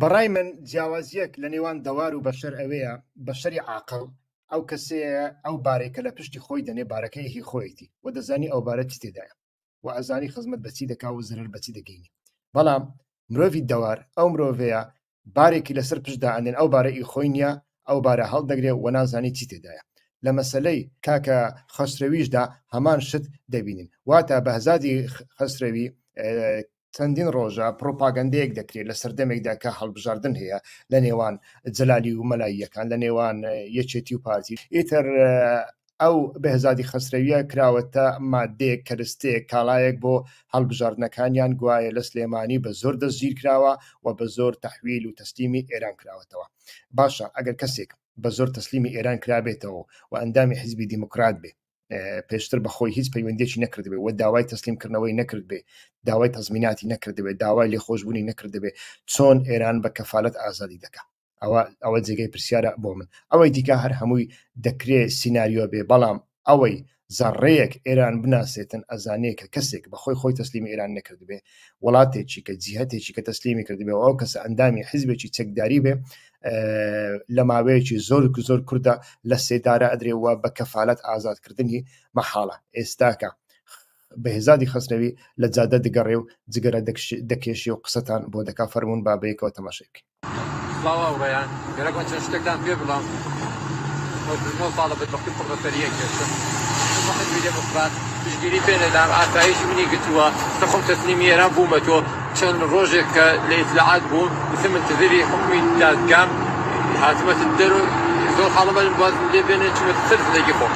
بەڕای من جیاوازیەک لە نێوان دەوار و بەشەر ئەوەیە بەشەری عاقڵ ئەو کەسەیە ئەو بارەی کە لە پشتی خۆی دەنێ بارەکەی هی خۆیەتی و دەزانی ئەو بارە چی تێدایە و ئەزانی خزمەت بەچی دەکا و زەرەر بەچی دەگەینی بەڵام مرۆڤی دەوار ئەو مرۆڤەیە بارێکی لەسەر پشت دائەنێن ئەو بارە ئی خۆی نییە ئەو بارە هەڵدەگرێ و نازانی چی تێدایە لە مەسەلەی کاکە خەسرەویشدا هەمان شت دەبینین واتە بەهزادی خەسرەوی چەندین ڕۆژە پڕۆپاگەندەیەک دەکرێت لە سەردەمێکدا کە هەڵبژاردن هەیە لە نێوان جەلالی و مەلاییەکان لە نێوان یەکێتی و پارتی ئیتر ئەو بەهزادی خەسرەویە کراوەتە مادەیەک کەرستەیەک کاڵایەک بۆ هەڵبژاردنەکانیان گوایە لە سلێمانی بە زۆر دەستگیر کراوە و بە زۆر تەحویل و تەسلیمی ئێران کراوەتەوە باشە ئەگەر کەسێک بە زۆر تەسلیمی ئێران کرابێتەوە و ئەندامی حیزبی دیموکرات بێ پێشتر بەخۆی هیچ پەیوەندێکی نەکردبێ و داوای تەسلیم کردنەوەی نەکردبێ داوای تەزمیناتی نەکردبێ داوای لێخۆشببوونی نەکردبێ چۆن ئێران بە کەفالەت ئازادی دەکا ئەوە ئەوە جێگەی پرسیارە بۆ من ئەوەی دیکە هەر هەمووی دەکرێ سینناریۆ بێ بەڵام ئەوەی زەڕەیەک ئێران بناسێتن ئەزانێ کە کەسێک بەخۆی خۆی تەسلیمی ئێران نەکردبێ وڵاتێکی کە جیهتێکی کە تەسلیمی کردبێ ئەو کەسە ئەندامی حیزبێکی چەکداری بێ لە ماوەیەکی زۆر زۆر کوردە لە سێدارە ئەدرێ و بە کەفالەت ئازادکردنی مەحاڵە ئێستاکە بەهزادی خەسرەوی لە جادە دەگەڕێ و جگەرە دەکێشی و قسەتان بۆ دەکا فەرمونون با بەیەکەوە تەماشای بکەین. سڵاو هاوڕێیان، گەرەکمە چەند شتێکتان پێ بڵێم. 99 ساڵە بەدبەختی قوڕبەسەرییە کێشم. چونکە حزبی دێموکڕات پشتگیری پێ نەدام، ئاسایشی منی گرتووە، کە خۆم تەسلیمی ئێران بوومە تۆ چەند ڕۆژێک کە لە ئیتلاعات بووم، ئیتر منتەزیری حوکمی دادگام، هاتمەتە دەر و زۆر حاڵم بەرم وازم لێ بێنێ چوومەتە سەر زندەگی خۆم.